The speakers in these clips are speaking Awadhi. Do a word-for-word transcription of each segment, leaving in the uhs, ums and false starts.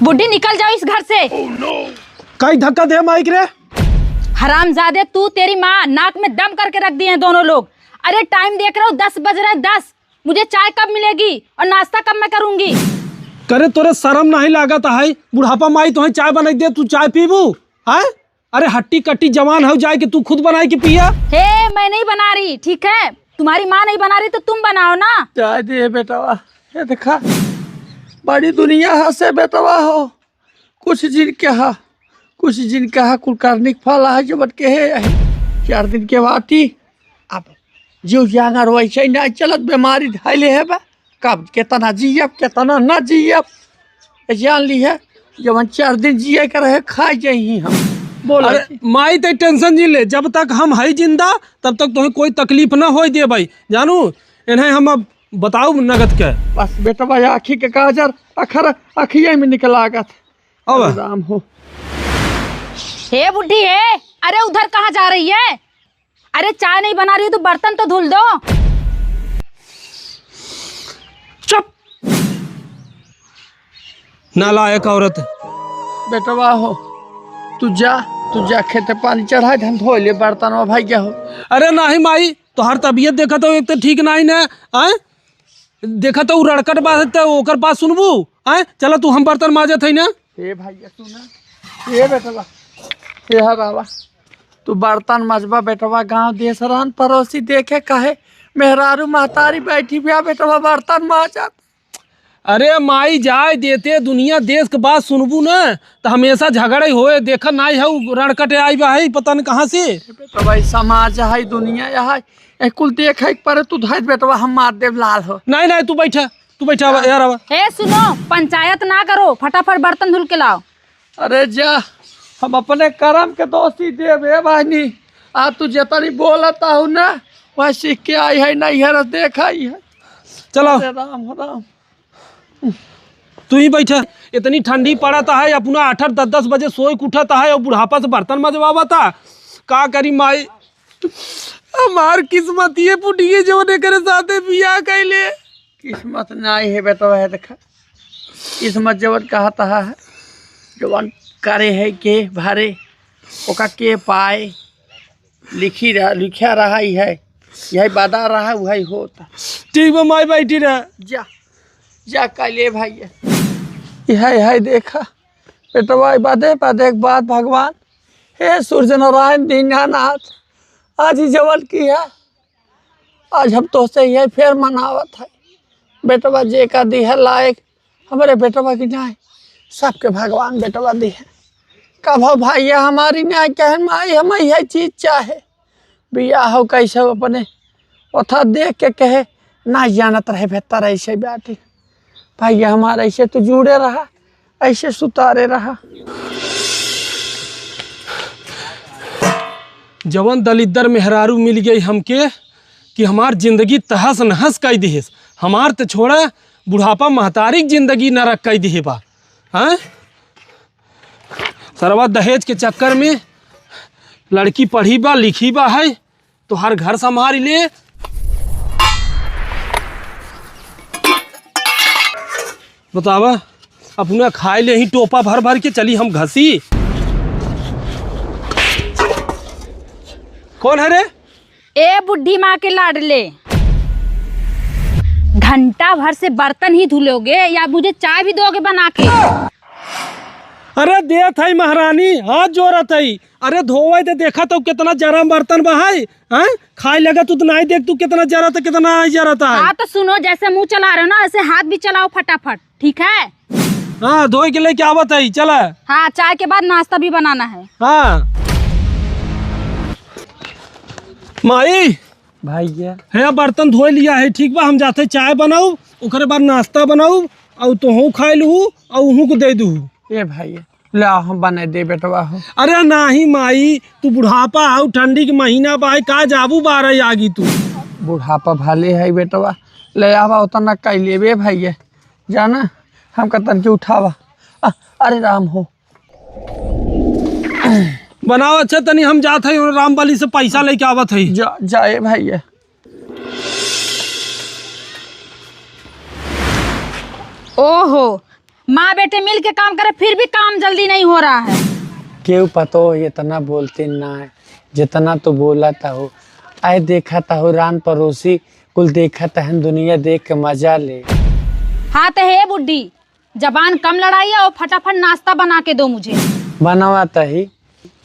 बुड्ढी, निकल जाओ इस घर से। काई धक्का दे माइक रे? हरामजादे, तू, तेरी माँ, नाक में दम करके रख दिए हैं दोनों लोग। अरे, टाइम देख रहे हो, दस बज रहे हैं, दस। मुझे चाय कब मिलेगी और नाश्ता कब मैं करूंगी? करे, तोरे शर्म नहीं लागत है? बुढ़ापा माई तोहे चाय बनाई दे, तू चाय पीबू? हैं? अरे, हट्टी कट्टी जवान हो जाए कि तू खुद बनाई के पिया। हे, मैं नहीं बना रही, ठीक है? तुम्हारी माँ नहीं बना रही तो तुम बनाओ ना। चाय दे बेटवा, ये देखा, बड़ी दुनिया हंसे बेटवा हो। कुछ जिन कहा, कुछ जिन कहा, कुल करने के फल है जो बट के है यही। चार दिन के बाटी, अब जो जाना रो ऐसे ही ना चलत, बीमारी धैले है बा। कब केतना जियब, केतना ना जियब, ये जान ली है, जवन चार दिन जिए के रहे, खा जाई हम। बोल अरे, माई ते टेंशन जिन ले, जब तक हम है जिंदा, तब तक तुम्हें कोई तकलीफ ना होए दे भाई, जानू। इन्हें हम अब बताऊ नगद के। बस बेटवा, आँखी के काजर अखर अखिये में निकल लागत। अब अरे राम हो। हे बुड्ढी, हे, अरे उधर कहाँ जा रही है? अरे चाय नहीं बना रही हो तो बर्तन तो धुल दो। चुप, नालायक औरत। बेटवा हो, तू जा, तू जा खेते पानी चढ़ाए, हम धो ले बर्तन में भाई हो। अरे नाही माई, तोहार तबीयत देखत हो एक तो ठीक नाही ना, आय? देखत हो रड़कट बात है, तो ओकर बात सुनबू? आय, चला तू, हम बर्तन माजत है ना। ए भैया सुना, ए बेटवा, ए हा बाबा, तू बर्तन मजबा बेटवा, गांव देश रान पड़ोसी देखे कहे, मेहरारू महतारी बैठी बिया बेटवा बर्तन माजत। अरे माई, जाए देते, दुनिया देश के बात सुनबू ना, तो हमेशा झगड़े होए। देखा नाही है, उ रड़कटे आई बा है, पता न कहाँ से। ए बेटवा, ई समाज है, दुनिया है, ए कुल देखे के परे, तू धैत बेटवा, हम मार देब लाल हो। नहीं, नहीं, तू बैठा, तू बैठा, आवा, यार, आवा। ए, सुनो, पंचायत ना करो, फटाफट बर्तन धुल के लाओ। अरे जा, हम अपने करम के दोषी देब, ए बहिनी। आ तू जेतनी बोलत हूँ ना, वह सीख के आई है, नैहर देख आई है। चलो। अरे राम, राम। तू ही बैठा, इतनी ठंडी पड़त है, अपना आठ आठ दस दस बजे सोए के उठत है और बुढ़ापा से बर्तन मजवावत है। का करी माई, हमार किस्मत ये फूटिए जवन एकरे साथे बियाह कैले। किस्मत नाई है बेटवा, है देखा, किस्मत जवन कहत है, जवन करे है के भरे, ओका के पाए, लिखी रहा, लिखा रहा ही है, यही बदा रहा वही होता। ठीक बा माई, बैठी रह। जा, जा कैले भैया, यही है देखा बेटवा, ई बदे, बदे के बात भगवान, हे सूर्य नारायण दीनानाथ, आज ही जवन किया, आज हम तोहसे यही फेर मनावत है। बेटवा जे का दिहे लायक, हमरे बेटवा की नाई, सबके भगवान बेटवा दिहे। कभो भैया हमारी नाई कहे, माई हम यही चीज चाहे। बियाह हो कैसे अपने ओथा देख के कहे, ना जानत रहे बेहतर ऐसे बाटी। भैया हमारा ऐसे तू जुड़े रहा, ऐसे सुतारे रहा। जवन दलिद्दर मेहरारू मिल गई हमके कि हमार जिंदगी तहस नहस कई दिहेस। हमार त छोड़ा, बुढ़ापा महतारी के जिंदगी नरक कई दिहे बा। हाँ? सरवा दहेज के चक्कर में लड़की पढ़ी बा, लिखी बा है, तोहार घर संभारी ले। बतावा, अपना खाए ले ही टोपा भर भर के चली हम घसी। कौन है रे? ए बुढ़ी माँ के लाडले, घंटा भर से बर्तन ही धुलोगे या मुझे चाय भी दोगे बना के? अरे देत है महारानी, हाथ जोड़त है। अरे धोवे दे, देखा तो कितना जरा बर्तन बा है, हैं? खाए लगा तू तो नहीं देख तू कितना जरा था, कितना नहीं जरा था। हाँ तो सुनो, जैसे मुंह चला रहे हो ना, ऐसे हाथ भी चलाओ फटाफट, ठीक है? हाँ, धोए के लेके आवत है, चला। हाँ, चाय के बाद नाश्ता भी बनाना है। हाँ। माई, भैया। है बर्तन धोए लिया है, ठीक बा, हम जाते चाय बनाऊ, ओकरे बाद नाश्ता बनाऊ, और तोहू खाए लू, और उहू को दे दू। ए भैया, ले आओ, हम बने दे बेटवा हो। अरे नाही माई, तू बुढ़ापा हऊ, ठंडी के महीना बा, का जाबू बारह आगी तू। बुढ़ापा भले है बेटवा, ले आवा उतना कई लेबे भैया, जाना, हमका तनके उठावा। आ, अरे राम हो। बनाओ अच्छा, तनी हम जात है, रामबली से पैसा लेके आवत है। जा, जाए भैया। ओहो, माँ बेटे मिल के काम करे, फिर भी काम जल्दी नहीं हो रहा है। केहू पतो इतना बोलते ना है, जितना तो बोलत हो। आए देखत हो रान पड़ोसी, कुल देखत हन, दुनिया देख के मजा ले। हाँ तो हे बुड्ढी, जबान कम लड़ाई और फटाफट नाश्ता बना के दो मुझे। बनवा तही,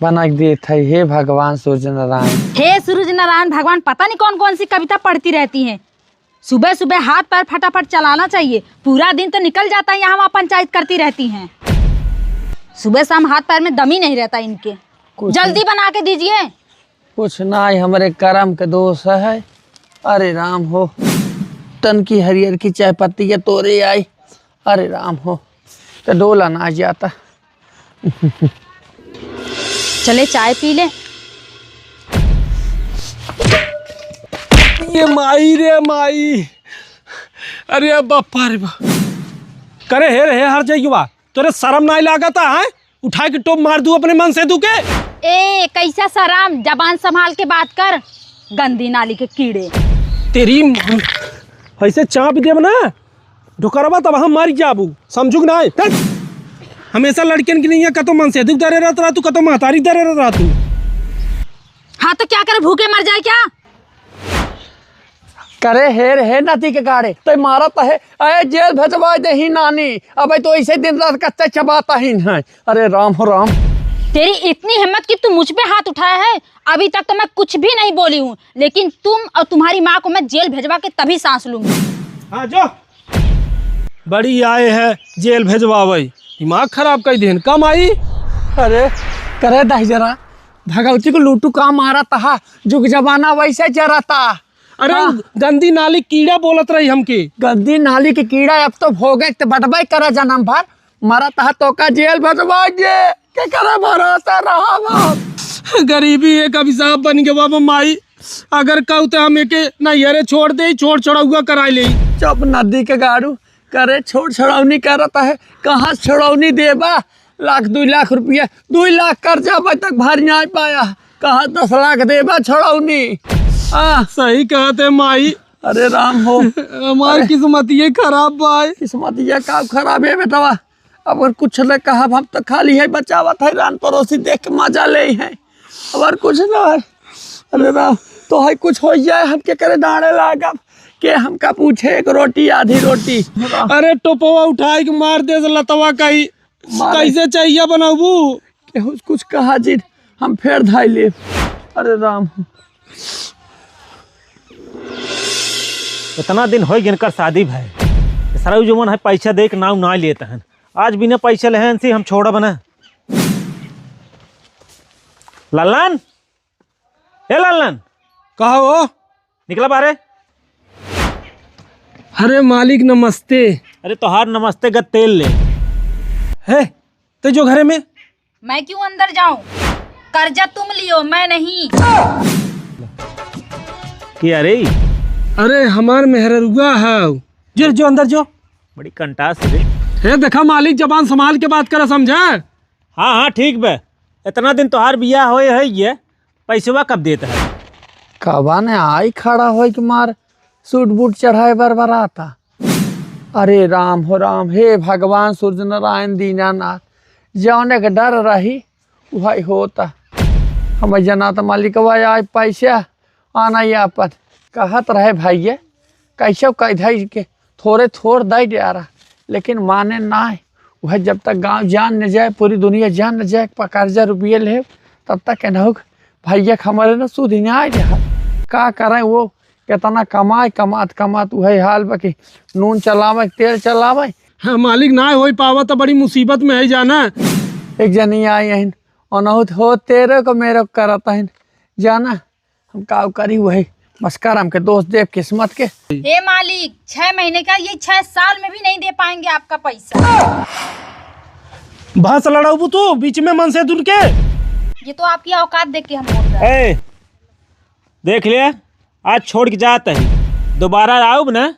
बना के देत है। हे भगवान सूरज नारायण। हे सूरज नारायण भगवान, पता नहीं कौन कौन सी कविता पढ़ती रहती हैं। सुबह सुबह हाथ पैर फटाफट चलाना चाहिए, पूरा दिन तो निकल जाता है यहाँ वहाँ पंचायत करती रहती हैं। सुबह शाम हाथ पैर में दम ही नहीं रहता इनके। कुछ जल्दी बना के दीजिए। कुछ ना, हमरे करम के दोष है। अरे राम हो, तन की हरियर की चाय पत्ती के तोरे आई। अरे राम हो, तो डोला ना जाता। चले चाय पी ले। ये माई रे माई, अरे बापा रे बा। करे हे रे हे हर जाइए बा, तोरे शर्म नाई लागत है? उठा के टोप मार दू अपने मनसेधु के। ए, कैसा शर्म, जबान संभाल के बात कर, गंदी नाली के कीड़े। तेरी माँ, ऐसे चाप देब ना ढोकरवा, तब हम मर जाबू, समझू कि नाई? हट। हमेशा लड़कियन के लिए कतो मनसेधु के दरे रहत रहतू, कतो महतारी के दरे रहत रहतू। हाँ तो क्या करे, भूखे मर जाए क्या? करे हे रे हे नाती के गाड़े, तै मारत है, अरे जेल भेजवा दे ही नानी, अब तो ऐसे दिन रात कच्चा चबाता ही नहीं। अरे राम हो राम। तेरी इतनी हिम्मत कि तू मुझ पे हाथ उठाया है? अभी तक तो मैं कुछ भी नहीं बोली हूँ, लेकिन तुम और तुम्हारी माँ को मैं जेल भेजवा के तभी सांस लूंगी। हाँ जो बड़ी आए है जेल भेजवावे, दिमाग खराब कर देन। कम आई। अरे करे दाई जरा, भगवती को लूटू का मारा तहा, जुग जमाना वैसे जरा ता। अरे हाँ। गंदी नाली कीड़ा बोलत रही हमके। गंदी नाली के कीड़ा अब तो भोगे ते बटबे करे जन्म भर, मरा तहा तो का जेल भेजवाएंगे। के करे भरोसा रहा बाप। गरीबी एक अभिशाप बन गया बाबा माई। अगर कहू तो हम एके नैहरे छोड़ दे, छोड़ छोड़ौआ करा ले। चुप नदी के गाड़ू, करे छोड़ छोड़ौनी करत है, कहाँ से छोड़ौनी देबा? लाख दुई लाख रुपया, दुई लाख कर्जा अबे तक भर नहीं पाया, कहाँ दस लाख देबा छोड़ौनी? आ। सही कहत है माई। अरे राम हो। हमार अरे। किस्मतिये खराब बा। किस्मतिया का खराब है बेटवा? अगर कुछ न कहब हम तो खाली है बचावत है, रान पड़ोसी देख के मजा ले हैं, अगर कुछ ना है। अरे राम, तो है कुछ हो जाए, हम के करे डांड़े लागब, के हमका पूछे एक रोटी आधी रोटी। अरे टोपवा उठाए के मार दे लतवा कहीं, मारे। कैसे चाहिए बनाबू? केहू कुछ कहा जी, हम फेर धाई लेब। अरे राम। इतना दिन होइ गए इनकर शादी भय, सरऊ जवन है पैसा दे के नाव ना लेत हन। आज बिना पैसा लेहे इनसे हम छोड़ब ना। लल्लन, ए लल्लन। कहा हो? निकला बाहरे। अरे मालिक नमस्ते। अरे तोहार नमस्ते का तेल ले। हे, ते जो घरे में। मैं क्यों अंदर जाऊं? कर्जा तुम लियो, मैं नहीं। के अरे? अरे हमार मेहररुआ है। जो, जो अंदर जो। बड़ी कंटास है रे। हे देखा मालिक, जबान संभाल के बात करा, समझा? हाँ, हाँ, ठीक बे। इतना दिन तोहार बियाह होए है ये, पैसवा कब देत है? कबा ने आई खड़ा होए के मार सूट बूट चढ़ाए बर बराता। अरे राम हो राम, हे भगवान सूरज नारायण दीनानाथ, जौने के डर रही उहै होता। हम जनात मालिकवा आए पैसा आना ही आपन। कहत रहे भैया, कैसे कह धई के थोरे थोर दे द्यारा, लेकिन माने नाय। उहै जब तक गाँव जान न जाए, पूरी दुनिया जान न जाए, पा कर्जा रुपये ले, तब तक केनहू भैया के हमरे न सुध ही नाय द्या। का करें, वो केतना कमाए, कमात कमात उहै हाल बा कि नून चलावे, तेल चलावे। हाँ, मालिक नाय होई पावा तो बड़ी मुसीबत में है जाना। एक जनी आई हन, अनहुत हो तेरे को मेरे को करत हन जाना। हम का करी, वही मस्कर हमके दोष देब किस्मत के। हे मालिक, छह महीने का, ये छह साल में भी नहीं दे पाएंगे आपका पैसा। भैंस लड़ाऊ तू बीच में मनसेधुन के। ये तो आपकी औकात देख के हम बोल रहे हैं। ए, देख ले, आज छोड़ के जात है, दोबारा आऊब ना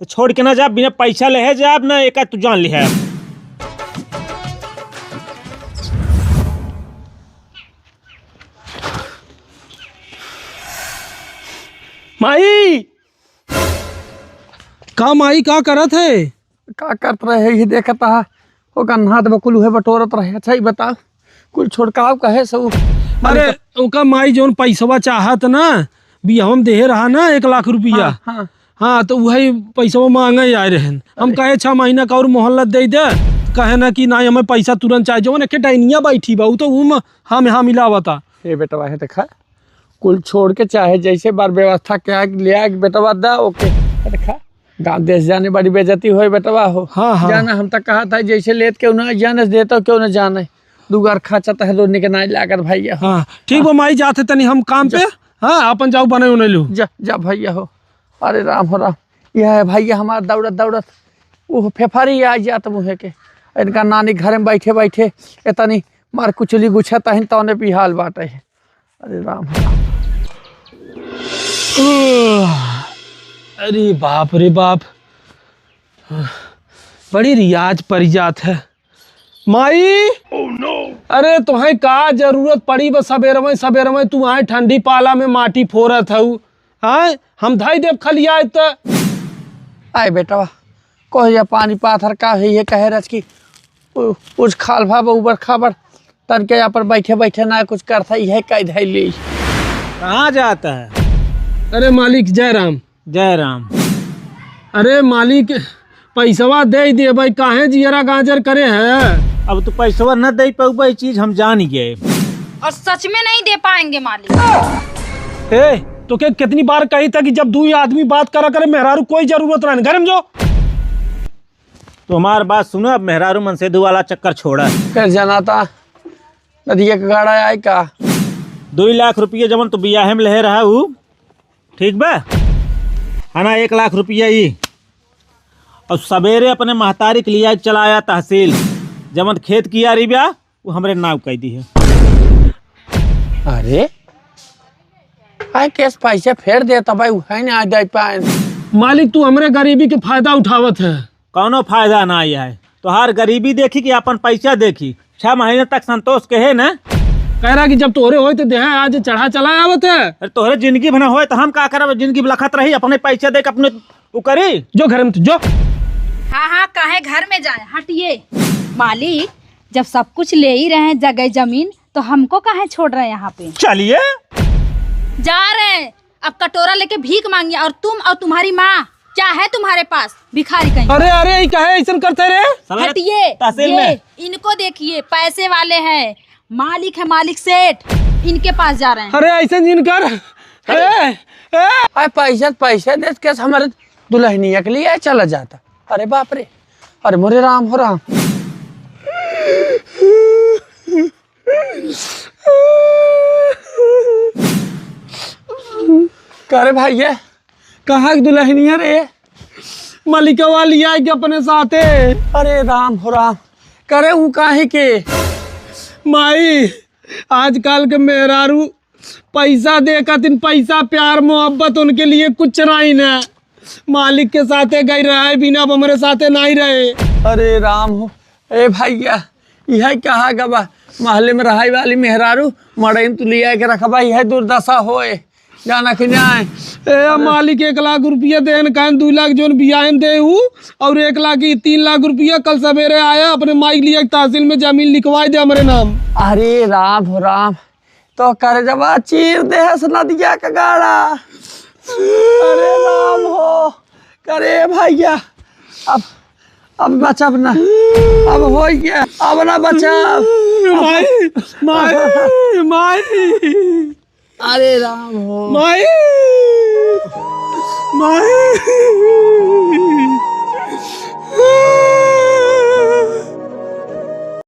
तो छोड़ के ना जाब, बिना पैसा लेहे जाब ना, एका तू जान लिहे। माई, का माई, का करत है? का करत रहे, ये देखत हा, ओकर नात बकुल उहे बटोरत रहे। अच्छा, ई बताओ, कुल छोड़काव कहे से उ? अरे, ओका माई जौन पैसवा चाहत ना, बियाह में देहे रहा ना एक लाख रुपया। हाँ, हाँ। हाँ, तो उहे पैसवा मांगे आए रहन। हम अरे। कहे, "छह महीना का और मोहलत दे दे।" कहे ना कि, "नहीं, हमें पैसा तुरंत चाहे।" जौन एक डाइनिया बैठी बा, उ तो उम, हम यहाँ मिलावता। ए बेटवा, है देखा, कुल छोड़ के चाहे जैसे बार व्यवस्था के आग ले आग बेटवा दा, ओके। देखा, गाँव देश जाने बड़ी बेइज्जती होए बेटवा हो। हाँ, हाँ। जाना, हम तो कहा था जैसे लेत केहू ना जाने से देता केहू ना जाने। दू गार खाचा तह दोनों के नाई लागत भैया। हाँ, ठीक बा माई, जाते तनी हम काम पे। जा। हाँ, अपन जाऊ बने उन्हें लू। जा, जा भैया हो। अरे राम हो राम, यह है भैया हमार दौड़त दौड़त वो फेफारी आ जात मुँहे के। इनका नानी घर में बैठे बैठे इतनी मार कुचली गुछत हन तौने पिहाल बाटे। अरे राम हो राम। अरे बाप रे बाप, बड़ी रियाज पड़ जात है। माई, अरे तोहे का जरूरत पड़ी बस सबेरवे सबेरवे तू आए ठंडी पाला में माटी फोरत हऊ, हाँ? हम धाई देव खलिया आए त। आए बेटवा, कह जा पानी पाथर का है ये कहे रच की उ-, उछ खाल भा बा उबर खाबर तन के यहाँ पर बैठे बैठे ना कुछ करता यह कह धैली। कहाँ जाता है? अरे मालिक जय राम। जय राम। अरे मालिक, पैसवा दे दे भाई, काहे जियरा गाजर करे है? अब तू पैसवा न दे पउबा, ई चीज हम जान गए। और सच में नहीं दे पाएंगे मालिक। ए, तोके कितनी बार कही था कि जब दुई आदमी बात करा करे, मेहरारू कोई जरूरत ना, घर में जो। तो हमार बात सुनो, अब मेहरारू मनसेधू वाला चक्कर छोड़ा। फिर जाना था नदिया के गाड़ा आए का? दुई लाख रुपया जवन तू बियाहे में लेहे रहा उ, ठीक बा? है ना, एक लाख रुपया ई। और सवेरे अपने महतारी के लिया चलाया तहसील, जवन खेत कियारी बा, वो हमरे नाव कई दी है। अरे, आए केस पैसे फेर देता भाई, उहे ना दे पाए। मालिक, तू हमरे गरीबी के फायदा उठावत है। कौनो फायदा ना आया है। तोहार गरीबी देखी कि अपन पैसा देखी? छह महीने तक संतोष के है ना? कह रहा कि जब तोहरे होए तो देहा आज चढ़ा चला आवत है। अरे तोहरे जिंदगी भना होए तो हम का करब? जिंदगी लखत रही, अपने पैसा दे के अपने उ करी। जो घर में तो जो। हाँ, हाँ, काहे घर में जाए, हटिए। मालिक, जब सब कुछ ले ही रहे हैं, जगह जमीन, तो हमको काहे छोड़ रहे हैं यहाँ पे? चलिए। जा रहे हैं, अब कटोरा लेके भीख मांगिए, और तुम और तुम्हारी माँ, क्या है तुम्हारे पास, भिखारी कहीं? अरे, अरे, ई काहे ऐसन करते रे? साला हटिए, तहसील ये, में। इनको देखिए, पैसे वाले हैं, मालिक है, मालिक सेठ, इनके पास जा रहे हैं। अरे, ऐसन जिन कर। अरे, ए, ए। अरे, पैसा, पैसा दे के हमारे दुल्हनिया के लिए चला जाता। अरे बाप रे, अरे मोरे राम हो राम। का रे भैया, कहाँ के दुल्हनिया रे? मलिकवा लिया के अपने साथे। अरे राम हो राम, करे ऊ काहे के? माई, आजकल के मेहरारू पैसा दे खातिर, पैसा, प्यार, मोहब्बत उनके लिए कुछ नहीं ना। मालिक के साथे गई रहे बिना, अब हमरे साथे नहीं रहे। अरे राम हो, ए भैया, यह कहा गबा, महले में रहाई वाली मेहरारू, मड़ई में तू लिया के रखबा, यह दुर्दशा होए, जाना कि जाए। ए मालिक, एक लाख रुपया देन, कहन दू लाख जोन बियाहन दे ऊ, और एक लाख, ई तीन लाख रुपया कल सवेरे आया, अपने माई के लिए एक तहसील में जमीन लिखवाए दे हमरे नाम। अरे राम हो राम, तो कर जबा चीर देहस नदिया का गाड़ा। अरे राम हो, करे भैया, अब, अब बचब ना, अब हो गया, अब ना बचब। माई, माई, माई। अरे राम हो। माई, माई।